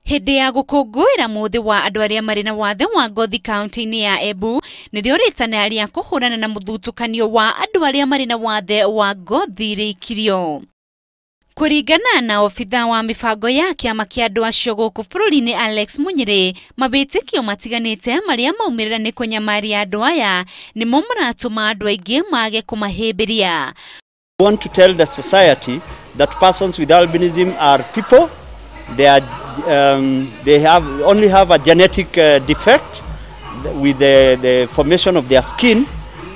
Hĩndĩ ya gũkũngũĩra mũthĩ wa andũ arĩa marĩ na wathe wa ngothi kaunti-inĩ ya Embu, nĩrĩo rĩtana rĩa kũhũrana na mũthutũkanio wa andũ arĩa marĩ na wathe wa ngothi rĩikirio. Kũringana na obitha wa mĩbango ya kĩama kĩa andũ acio gũkũ bũrũri-inĩ Alex Munyĩrĩ, mawĩtĩkio matiganĩte marĩa maumĩrĩra nĩ kũnyamaria andũ aya nĩmo maratũma andũ aingĩ mage kũmahĩmbĩria. We want to tell the society that persons with albinism are people. They only have a genetic defect with the formation of their skin.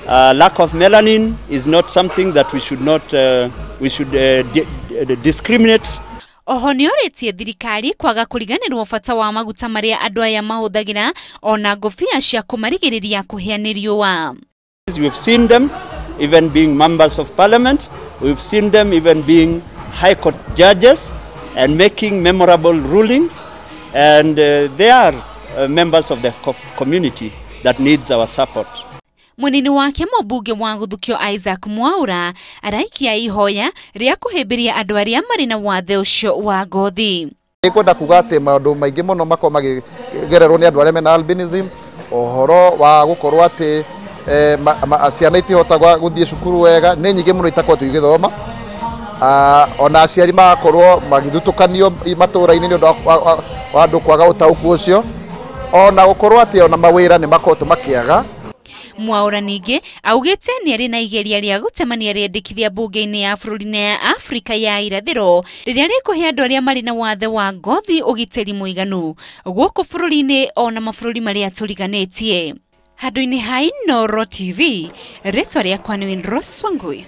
Lack of melanin is not something that we should not discriminate. Oho nĩorĩtie thirikari kwaga kũriganĩrwo bata wa maguta marĩa andũ aya mahũthagĩra ona ngũbia cia kũmarigĩrĩria kũhĩa nĩ riũa. We've seen them even being members of parliament. We've seen them even being high court judges and making memorable rulings, and they are members of the community that needs our support. Munini wake mũmbunge wa Gũthukio Isaac Mwaura araikia ihoya rĩa kũhĩmbĩria andũ arĩa marĩ na wathe ũcio wa ngothi. Nĩngwenda kuga atĩ maũndũ maingĩ mũno makoragwo makĩgererwo nĩ andũ arĩa mena albinism, ũhoro wa gũkorwo atĩ ciana itihotaga gũthiĩ cukuru wega, nĩ nyingĩ mũno itakoretwo igĩthoma. Ona aciari magakorwo magĩthutũkanio matũũra-inĩ nĩ ũndũ wa andũ kwaga ũtaũku ũcio, ona gũkorwo atĩ ona mawĩra nĩ makoretwo makĩaga. Mwaura ningĩ augĩte nĩ arĩ na igeria rĩa gũtemania rĩendekithia mbunge-inĩ ya bũrũri na ya Afrika ya irathĩro rĩrĩa rĩkũhe andũ arĩa marĩ na wathe wa ngothi ũgitĩri mũiganu gũkũ bũrũri-inĩ ona mabũrũri marĩa tũriganĩtie. Handũ-inĩ ha Inooro TV, rĩtwa rĩakwa nĩ Winrose Wangui.